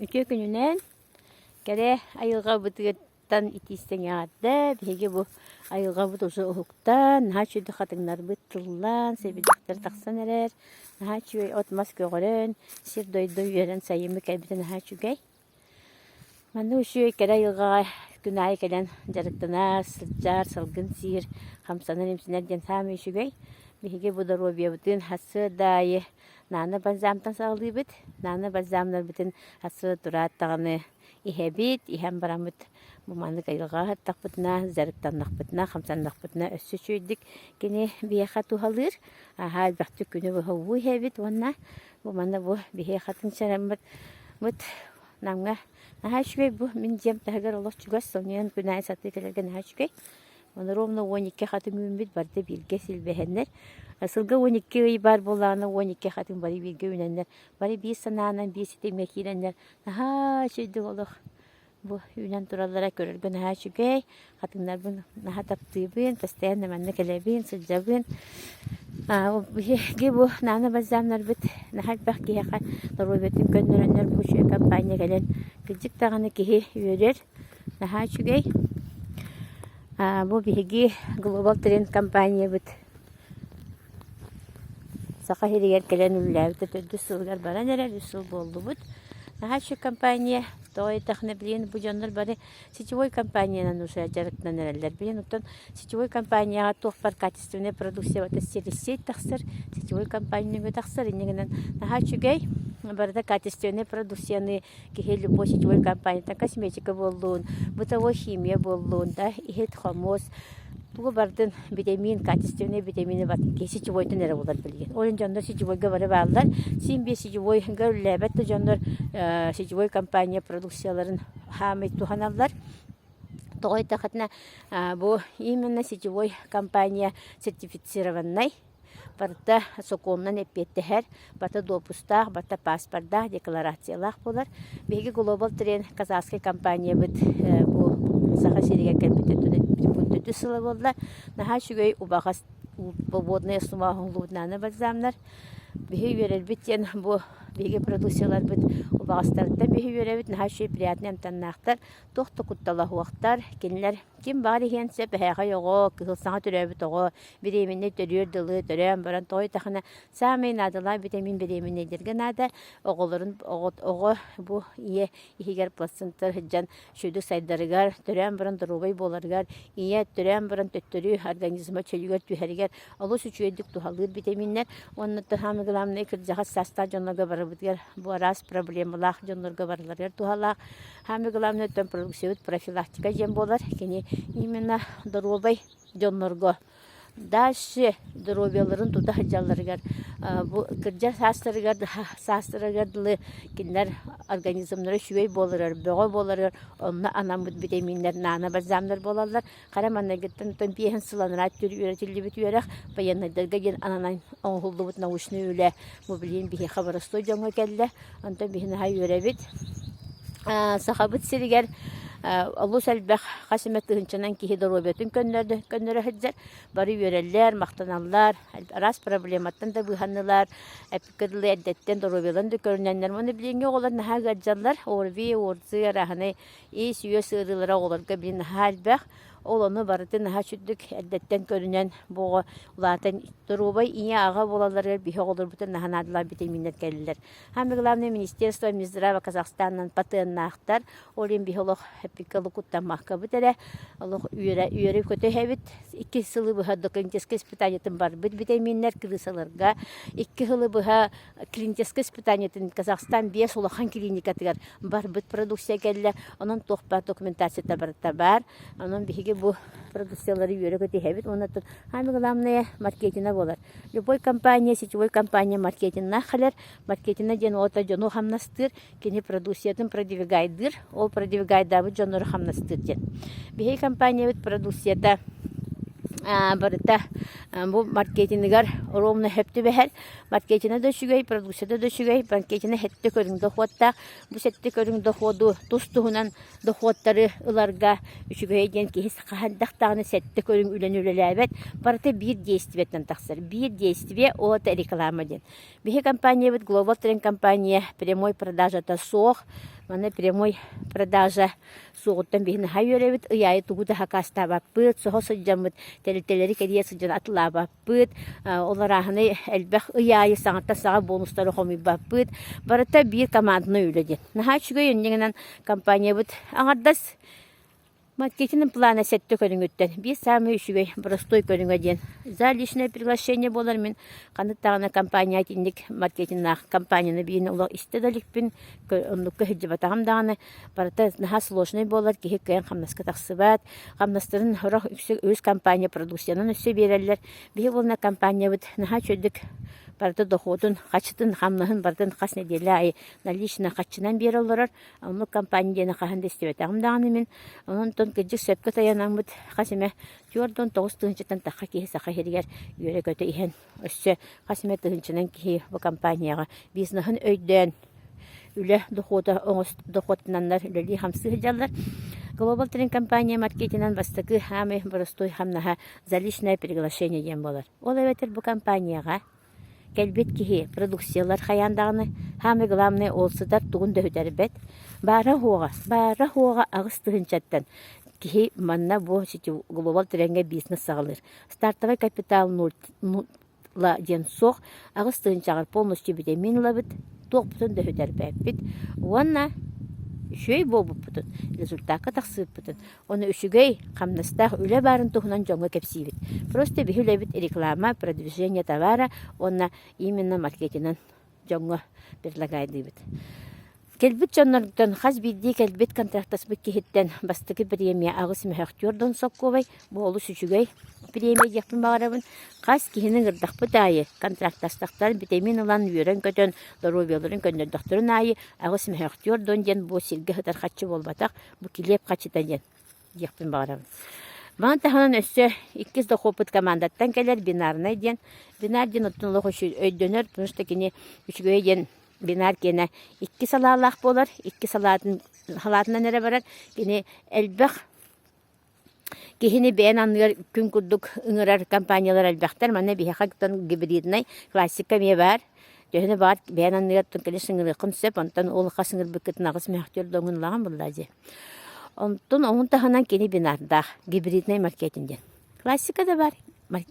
Үтүө күнүнэн кэрэ айылҕабытыттан итиистэн эҕэрдэ! Биһиги бу айылҕабыт уже уһуктан, наһаа үчүгэй хатыҥнарбыт тыллаан, сэбирдэхтэр тахсан эрэр, наһаа үчүгэй от-мас көҕөрөн, сир-дойду үөрэн сайыммыт кэлбитэ наһаа үчүгэй. Маннык үчүгэй кэрэ айылҕаҕа күн аайы кэлэн дьарыктанар, сылдьар, салгын сиир, хамсанар-имсэнэр диэн саамай үчүгэй. Биһиги бу доруобуйабытын сарсыарда аайы Наана бальзамтан саҕалыыбыт. Наана бальзамнарбытын сарсыарда тураат даҕаны иһэбит. Иһэн бараммыт бу маннык айылҕаҕа сыттахпытына, дьарыктаннахпытына, хамсаннахпытына өссө үчүгэйдик кини биһиэхэ туһалыыр. Аһаа элбэхтик күнү быһа уу иһэбит уонна бу манна бу биһиэхэ хатыҥ чараммыт Намҥа наһаа үчүгэй бу мин дьиэм таһыгар олох чугас, сонуйан күн аайы сатыы кэлэргэ наһаа үчүгэй. Ону ровно 12 хатыҥ үүммүт барыта бииргэ силбэһэннэр. Сылга 12 ый баар буоллаҕына 12 хатыҥ бары бииргэ үүнэннэр, бары биир санаанан биир ситимҥэ киирэннэр наһаа үчүгэйдик олох бу үүнэн тураллара көрөргө наһаа үчүгэй. Хатыҥнарбын наһаа таптыыбын, постоянно манна кэлэбин, сылдьабын. Биһиги бу наана бальзамнарбыт наһаа элбэх киһиэхэ доруобуйатын көннөрөннөр бу үчүгэй компания кэлэн кырдьык даҕаны киһи үөрэр. Наһаа үчүгэй. Бу биһиги Global Trend компаниябыт Саха сиригэр кэлэн үлэлээбитэ төрдүс сылыгар баран эрэр, үс сыл буоллубут. Наһаа үчүгэй компания. Тоҕо диэтэххинэ, билигин бу дьоннор бары сетевой компаниянан уже дьарыктанан эрэллэр. Билигин оттон сетевой компанияҕа туох баар качественная продукция барыта сеть тахсар, сетевой компания нөҥүө тахсар. Инньэ гынан наһаа үчүгэй. Барыта качественная продукцияны киһи любой сетевой компанияттан косметика буоллун, бытовой химия буоллун, да, иһит-хомуос, тугу бардын битэмиин, качественный битэмиини бардын киһи сетевойтан эрэ булар билигин. Ол иһин дьоннор сетевойга бары бааллар. Син биир сетевойга үлэлээбэт да дьоннор сетевой компания продукцияларын хаамый туһаналлар. Тоҕо диэтэххитинэ, бу именно сетевой компания сертифицированнай Барыта сокуонунан эппиэттэһэр, барыта допустаах, барыта пааспардаах, декларациялаах буолар. Биһиги Global Trend казахскай компаниябыт бу Саха сиригэр кэлбитэ төрдүс сыла буолла. Наһаа үчүгэй убаҕас водная сумма оҥоһуллубутунан бальзамнар. Биһи үөрэрбит диэн бу биһиги продукцияларбыт убаҕастарыттан биһи үөрэбит, наһаа үчүгэй приятный амтаннаахтар, туох да куттала суохтар. Кинилэр ким баҕар иһиэн сөп, эһээхэй оҕо, кыһыл саҥа төрөөбүт оҕо, Беременнэй төрүөр дылы төрөөн баран тоҕо диэтэххинэ саамай наадалаах битэмиин беременнэйдэргэ наада. Оҕолорун оҕо бу ийэ иһигэр плацента сылдьан сүдү сайдарыгар, төрөөн баран доруобай буоларыгар, ийэ төрөөн баран төттөрү организма чөлүгэр түһэригэр олус үчүгэйдик туһалыыр битэмииннэр. Уонна самое главное кырдьаҕас саастаах дьоннорго барыбытыгар бу араас проблемалаах дьоннорго барыларыгар туһалаах. Самое главное оттон продукциябыт профилактика диэн буолар. Кини именно доруобай дьоннорго дальше доруобуйаларын тута сылдьалларыгар бу кырдьар саастарыгар саастарыгар дылы кинилэр организмнара үчүгэй буоларыгар бөҕө буоларыгар онно анаммыт битэмииннэр нано-бальзамнар буолаллар. Хара маҥнайгыттан оттон биэһин сыл анараа өттүгэр үөрэтиллибит үөрэх байыаннайдарга диэн ананан оҥоһуллубут научнай үлэ бу билигин биһиэхэ боростуой дьоҥҥо кэллэ. Онтон биһи наһаа үөрэбит. Сахабыт сиригэр олус элбэх хас эмэ тыһыынчанан киһи доруобуйатын көннөрө сылдьар. Бары үөрэллэр, махтаналлар, араас проблематтан да быыһаннылар, эппиккэ дылы эрдэттэн доруобуйаларын да көрүнэннэр. Уонна билиҥҥи оҕолор наһаа ыалдьаллар, ОРВИ, ОРЗИ арааһынай ис-үөс ыарыылара оҕолорго билин наһаа элбэх. Ол ону барытын наһаа үчүгдүк эрдэттэн көрүнэн бу оҕо улаатан доруобай ийэ-аҕа буолалларыгар биһи оҕолорбутун наһаа наадалаах битэмииннэр кэллилэр. Самое главное Министерство Минздрава Казахстанынан патеннаахтар. Ол иһин биһи олох эппиккэ куттаммаккабыт эрэ олох үөрэ үөрэ көтө иһэбит. Икки сылы быһа доклиническай испытаниетын барбыт битэмииннэр крысаларга. Икки сылы быһа клиническай испытаниетын Казахстан биэс улахан клиникатыгар барбыт продукция кэллэ. Онон туох баар документацията барыта баар. Онон биһиги бу продукциялары үөрэ көтө иһэбит. Уонна самое главное маркетинга буолар. Любой компания, сетевой компания маркетиннаах кэлэр. Маркетинга диэн уота дьону хамнастыыр, кини продукциятын продвигайдыыр, ол продвигайдаабыт дьоннору хамнастыыр диэн. Биһиги компаниябыт продукцията барыта бу маркетингыгар ровно сөп түбэһэр. Маркетинга да үчүгэй, продукцията да үчүгэй, маркетинга сэттэ көрүҥ дохуоттаах. Бу сэттэ көрүҥ дохуоду тус-туһунан дохуоттары ыларга үчүгэйэ диэн киһи хайдах даҕаны сэттэ көрүҥ үлэни үлэлээбэт, барыта биир действиеттэн тахсар. Биир действие ол это реклама диэн. Биһи компаниябыт Global Trend компания прямой продажата суох. Манна прямой продажа суоҕуттан биһи наһаа үөрэбит. Ый аайы тугу да сакаастаабаппыт, соһо сылдьаммыт, тэрилтэлэри кэрийэ сылдьан атылаабаппыт. Ол арааһынай элбэх ый аайы саҥаттан саҥа бонустары хомуйбаппыт. Барыта биир команднай үлэ диэн. Наһаа үчүгэй инньэ гынан компаниябыт аҥардас Маркетинг плана сэттэ көрүҥүттэн биир саамай үчүгэй боростуой көрүҥэ диэн за личное приглашение буолар мин ханнык даҕаны компания итинник маркетиннаах компанияны биирин олох истэ да иликпин оннукка сылдьыбатаҕым даҕаны барыта наһаа сложнай буолар киһи кыайан хамнаска тахсыбат хамнастарын сорох үксэ үгүс компания продукциянан өссө биэрэллэр биһиги уонна компаниябыт наһаа үчүгэйдик барыта дохуотун хаччытын хамнаһын барытын хас нэдиэлэ аайы налично хаччынан биэрэ олорор Оннук компания диэни хаһан да истибэтэҕим даҕаны мин. Онтон кырдьык сөпкө тайанаммыт хас эмэ 49 тыһыынчаттан тахха киһи Саха сиригэр үөрэ-көтө иһэн өссө хас эмэ тыһыынчанан киһи бу компанияҕа бизнеһын өйдөөн үлэ дохуота дохуоттананнар үлэлии-хамсыы сылдьаллар. Global Trend компания маркетинан бастакы саамай боростуой хамнаһа за личное приглашение диэн буолар. Ол эбэтэр бу компанияҕа Кэлбит киһи продукциялар хайаан даҕаны, саамай главное ол сытар тугун да сүтэрбэт. Баара-суоҕа, баара-суоҕа 8 тыһыынчаттан киһи манна бу глобал треҥҥэ бизнес саҕалыыр. Стартовай капитал нуль диэн суох, 8 тыһыынчаҕар полностью витамин ылабыт, туохпутун да сүтэрбэппит уонна үчүгэй буолбуппутун, результакка тахсыбыппытын Ону үчүгэй, хамнастаах үлэ баарын туһунан дьоҥҥо кэпсиибит. Просто биһи үлэбит реклама, продвижение товара уонна именно маркетинан дьоҥҥо предлагайдыыбыт. Кэлбит дьоннортон хас биирдии кэлбит контрактаспыт киһиттэн бастакы премия аҕыс мөһөхтүөр дон соккуобай бу олус үчүгэй премия диэхпин баҕарабын. Хас киһини ыҥырдахпыт аайы контрактастахтарын витамин ылан үөрэн-көтөн доруобуйаларын көннөрдөхтөрүн аайы аҕыс мөһөхтүөр дон диэн бу сиргэ сытар хаччы буолбатах бу килиэп хачыта диэн диэхпин баҕарабын. Маны таһынан өссө иккис дохуоппут командаттан кэлэр бинарнай диэн. Бинар диэн оттон олох өйдөнөр, потому что кини үчүгэй диэн бинар киэнэ икки салаалаах буолар, икки салаатын салаатынан эрэ барар. Кини элбэх киһини бэйэн анныгар күн курдук ыҥырар компаниялар элбэхтэр. Манна биһиэхэ гибриднай классика эмиэ баар. Төһөнү баҕар бэйэн анныгар кэлэ сыҥырыаххын сөп, онтон ол хас ыҥырбыккытын аҕыс мөһөхтүөр да оҥун буллаа дии. Онтон оҥун таһынан кини бинардаах, гибриднай маркетинг диэн. Классика да бар,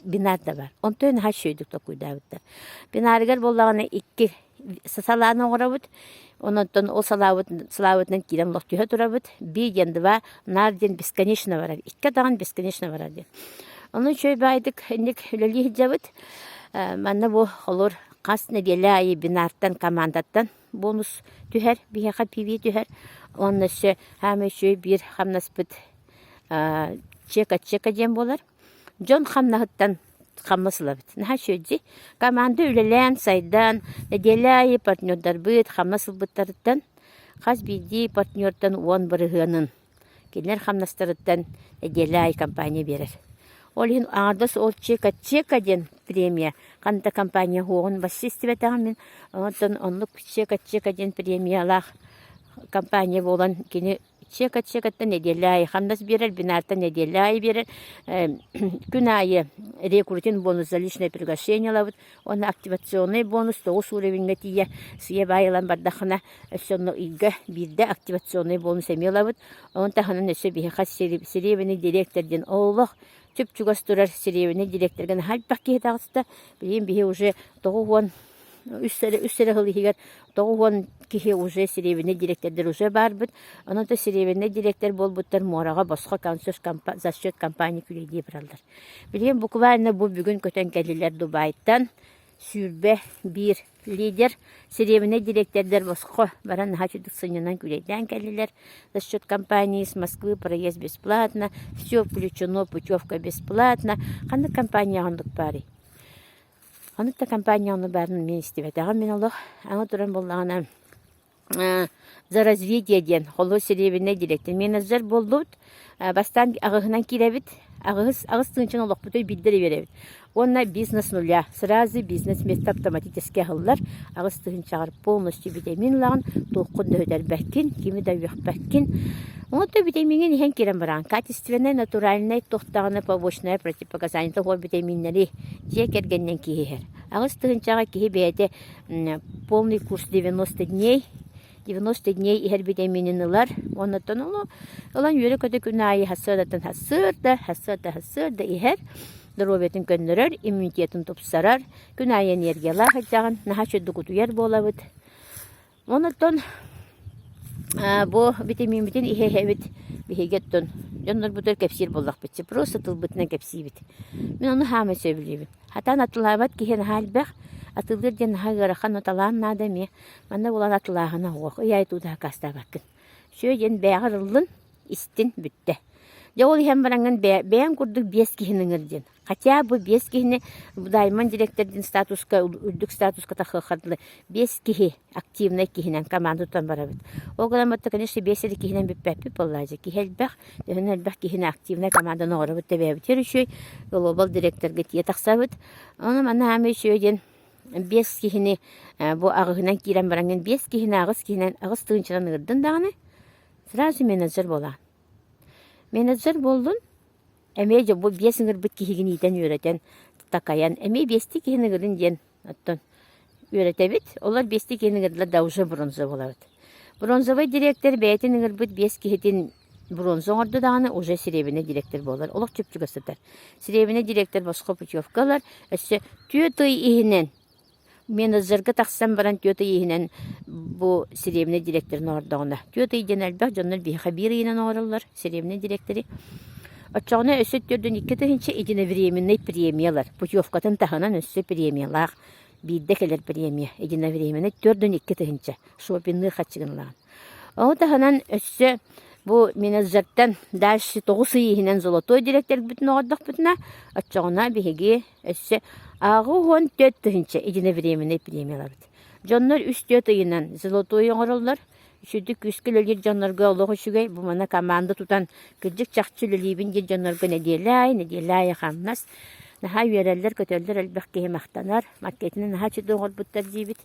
бинар да бар. Онтон наһаа үчүгэйдик толкуйдаабыттар. Бинарыгар буоллаҕына икки салааны оҥоробут, ононтон ол салаабыт салаабытынан киирэн олох түһэ турабыт. Би диэн два, нар диэн бесконечно барар. Икки атаҕын бесконечно барар диэн. Ону үчүгэй баайдык инник үлэлии сылдьабыт. Манна бу холур хас нэдиэлэ аайы бинартан, командаттан бонус түһэр, биһиэхэ PV түһэр. Уонна өссө хаамай үчүгэй биир хамнаспыт чека-чека диэн буолар. Дьон хамнаһыттан хамнас ылабыт. Наһаа үчүгэй дии. Команда үлэлээн, сайдан, нэдиэлэ аайы партнердарбыт хамнас ылбыттарыттан хас биирдии партнертан 10 бырыһыанын кинилэр хамнастарыттан нэдиэлэ аайы компания биэрэр. Ол иһин аҥардас ол чека-чека диэн премия ханна да компания суоҕун вообще истибэтэҕим мин. Онтон оннук чека-чека диэн премиялаах компания буолан кини чека-чекаттан нэдиэлэ аайы хамнас биэрэр, бинартан нэдиэлэ аайы биэрэр. Күн аайы рекрутинг бонус за личное приглашение ылабыт уонна активационный бонус 9 уровеньҥа тиийэ сыыйа баай ылан бардаххына өссө онно ыйга биирдэ активационный бонус эмиэ ылабыт. Ону таһынан өссө биһиэхэ серебряный директор диэн олох чуп-чугас турар серебряный директорга наһаа элбэх киһи таҕыста. Билигин биһи уже 93 эрэ үс эрэ сыл иһигэр 90 киһи уже серебряный директордар уже баарбыт. Онон то серебряный директор буолбуттар муораҕа босхо за счет компании күлэйдии бараллар. Билигин буквально бу бүгүн көтөн кэллилэр Дубайтан 21 лидер серебряный директордар босхо баран наһаа үчүгдүк сынньанан күлэйдээн кэллилэр. За счет компании с Москвы проезд бесплатно, все включено, путевка бесплатно. Ханнык компанияҕа оннук баарый? Ханнык да компания онно баарын мин истибэтэҕим мин олох. Аны туран буоллаҕына за развитие диэн холобур серебряный директор менеджер буоллубут. Бастаан аҕыһынан киирэбит. Аҕыс аҕыс тыһыынчаны олохпутуй биирдэ эрэ биэрэбит. Уонна бизнес с нуля. Сразу бизнес место автоматически аһыллар. 8 тыһыынчаҕар полностью витамин ылаҕын, туоххун да сүтэрбэккин, кими да үөхпэккин. Онто витамиҥин иһэн киирэн бараҕын. Качественнай, натуральнай, туох даҕаны побочное противопоказание суох витаминнэри дьиэ кэргэнинэн киһи иһэр. 8 тыһыынчаҕа киһи бэйэтэ полный курс 90 дней. 90 дней иһэр битэмиинин ылар. Оннуттан ону ылан үөрэ-көтө күн аайы сарсыардаттан сарсыарда, сарсыарда сарсыарда иһэр, доруобуйатын көннөрөр, иммунитетын тупсарар, күн аайы энергиялаах илдьэҕин, наһаа үчүгэйдик утуйар буолабыт. Онон бу битэмииммитин иһэ-иһэбит биһиги оттон дьоннорбутугар кэпсиир буоллахпыт просто тылбытынан кэпсиибит. Мин ону хаамай сөбүлүүбүн. Хатаан атылаабат киһи наһаа элбэх, атылыыр диэн наһаа ыарахан, талаан наада эмиэ. Манна буолан атылааһына суох, ый аайы туута аккаастаабаккын. Үчүгэй диэн бэйэҕэр ыллын, истин, бүттэ. Дьэ ол иһэн бараҥҥын бэйэҥ курдук биэс киһини ыҥыр диэн. Хотя бы биэс киһини Даймон директордын статуска үрдүк статуска тахыахха дылы биэс киһи активнай киһинэн команда тутан барабыт. Ол гынан баран конечно биэс эрэ киһинэн бүппэппит буоллаа дьэ киһи элбэх, төһөнөн элбэх киһини активнай команданы оҥоробут тэбээбитигэр үчүгэй глобал директорга тиийэ тахсабыт. Ону манна аамай үчүгэй диэн биэс киһини бу аҕыһынан киирэн бараҥҥын биэс киһини аҕыс киһинэн аҕыс тыһыынчанан ыырдын даҕаны сразу менеджер буолаҕын. Менеджер буоллун Эмиэ дьэ бу биэс ыҥырбыт киһигин иитэн-үөрэтэн, такайан, эмиэ биэстии киһини ыҥырын диэн оттон үөрэтэбит. Олор биэстии киһини ыҥырдылар да уже бронза буолабыт. Бронзовай дириэктэр бэйэтин ыҥырбыт биэс киһитин бронза оҥордо даҕаны уже серебряный дириэктэр буолар. Олох чуп-чугас сытар. Серебряный дириэктэр босхо путевка ылар. Өссө түөрт ый иһинэн Менеджергэ тахсан баран түөрт ый иһинэн бу серебряный директорын оҥордоҕуна, түөрт ый диэн элбэх дьоннор биһиэхэ биир ыйынан оҥороллор серебряный директоры. Оччоҕуна өссө төрдүн 2000 единовременный премиялар, путевкатын таһынан өссө премиялаах биирдэ кэлэр премия единовременный төрдүн 2000 шопинныыр хаччыгын ылаҕын. Ону таһынан өссө бу менеджертэн дальше тоҕус ый иһинэн золотой директорбытын оҥордохпутуна, оччоҕуна биһиги Өссө 84 тыһыынча единовременнай премияларбыт. Дьоннор үс-түөрт ыйынан золотой оҥороллор. Үчүгэй күүскэ үлэлиир дьоннорго олох үчүгэй. Бу манна команда тутан кырдьык чахчы үлэлиибин диир дьоннорго нэдиэлэ аайы, нэдиэлэ аайы хамнас. Наһаа үөрэллэр, көтөллөр, элбэх киһи махтанар. Маркетины наһаа үчүгэй оҥорбуттар диибит.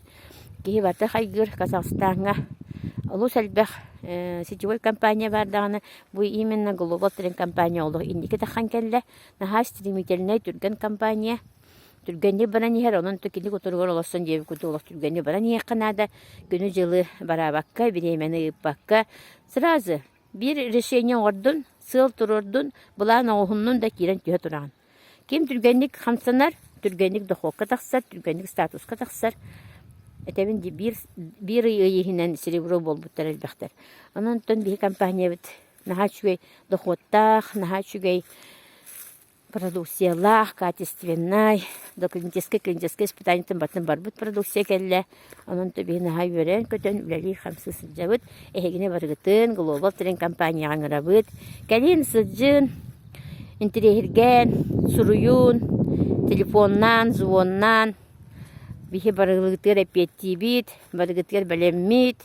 Киһи барыта хайгыыр Казахстаҥҥа олус элбэх сетевой компания баар даҕаны бу именно Global Trend компания олох инники таххан кэллэ. Наһаа стремительнай, түргэн компания. Түргэнник баран иһэр, онон кини кутуругар олорсон диэбит курдук олох түргэнник баран иһиэххэ наада. Күнү-дьылы бараабакка, бириэмэни ыыппакка сразу биир решение оҥордун, сыал туруордун, былаан оҥоһуннун да киирэн түһэ тураҕын. Ким түргэнник хамсанар, түргэнник дохуокка тахсар, түргэнник статуска тахсар. Этэбин дии биир, биир ый иһинэн серебро буолбуттар элбэхтэр. Онон оттон биһи компаниябыт Наһаа үчүгэй дохуоттаах, наһаа үчүгэй продукциялаах, качественнай, документическай, клиническай испытаниетын барытын барбыт продукция кэллэ. Онон биһи наһаа үөрэн-көтөн үлэлии-хамсыы сылдьабыт. Эһигини барыгытын Global Trend компанияҕа ыҥырабыт. Кэлин, сылдьын, интириэһиргээн, суруйун, телефоннаан, звоннаан биһи барыгытыгар эппиэттиибит, барыгытыгар бэлэммит.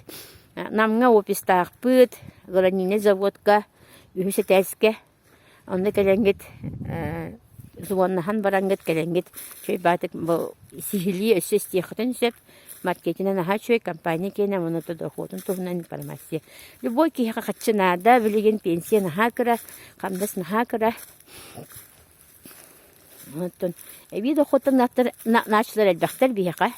Намҥа офистаахпыт, гранильнай заводка үһүс этээскэ. Онно кэлэҥҥит звоннаһан бараҥҥыт кэлэҥҥит үчүгэй баатык бу сиһилии өссө истиэххитин сөп. Маркетинэ наһаа үчүгэй, компания киэнэ уонна дохуотун туһунан информация. Любой киһиэхэ харчы наада, билигин пенсия наһаа кыра, хамнас наһаа кыра. Оттон эбии дохуоттанааттар нааччылар элбэхтэр биһиэхэ.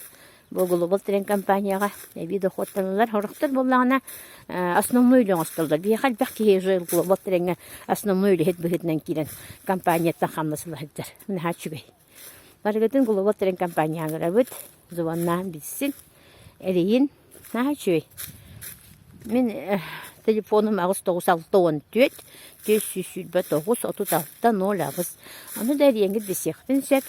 Бу Global Trend компанияҕа эбии дохуоттаналлар. Сорохтор буоллаҕына основной үлэ оҥостоллор. Биһиэхэ элбэх киһи уже Global Trend-ҥэ основной үлэһит быһыытынан киирэн компанияттан хамнас ыла сылдьар. Наһаа үчүгэй. Барыгытын Global Trend компанияҕа ыҥырабыт. Звоннаан билсин, эрийин. Наһаа үчүгэй. Мин телефонум 8964 429 36 08. Ону да эрийэҥҥит билсиэхпин сөп.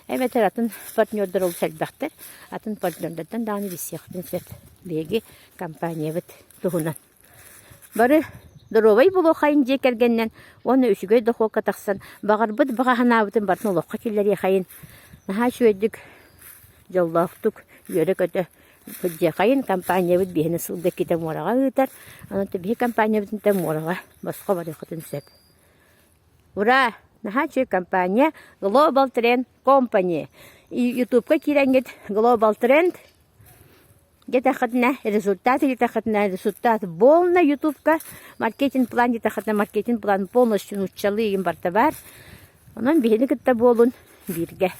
Эбэтэр атын партнердар олус элбэхтэр. Атын партнердартан даҕаны билсиэхпин сөп. Биһиги компаниябыт туһунан. Бары доруобай буолуоххайын дьиэ кэргэнинэн уонна үчүгэй дохуокка тахсан баҕарбыт баҕа санаабытын барытын олоххо киллэриэхэйин. Наһаа үчүгэйдик, дьоллоохтук үөрэ-көтө сылдьыахайын. Компаниябыт биһини сылга иккитэ муораҕа ыытар. Онон биһи компаниябытын муораҕа босхо барыаххытын сөп. Ура! Наһаа үчүгэй компания Global Trend Company. Ютубка киирэҥҥит Global Trend Диэтэххитинэ результат диэтэххитинэ результат полный ютубка маркетинг план диэтэххитинэ маркетинг план полностью нууччалыы игин барыта баар. Онон биһини кытта буолун бииргэ.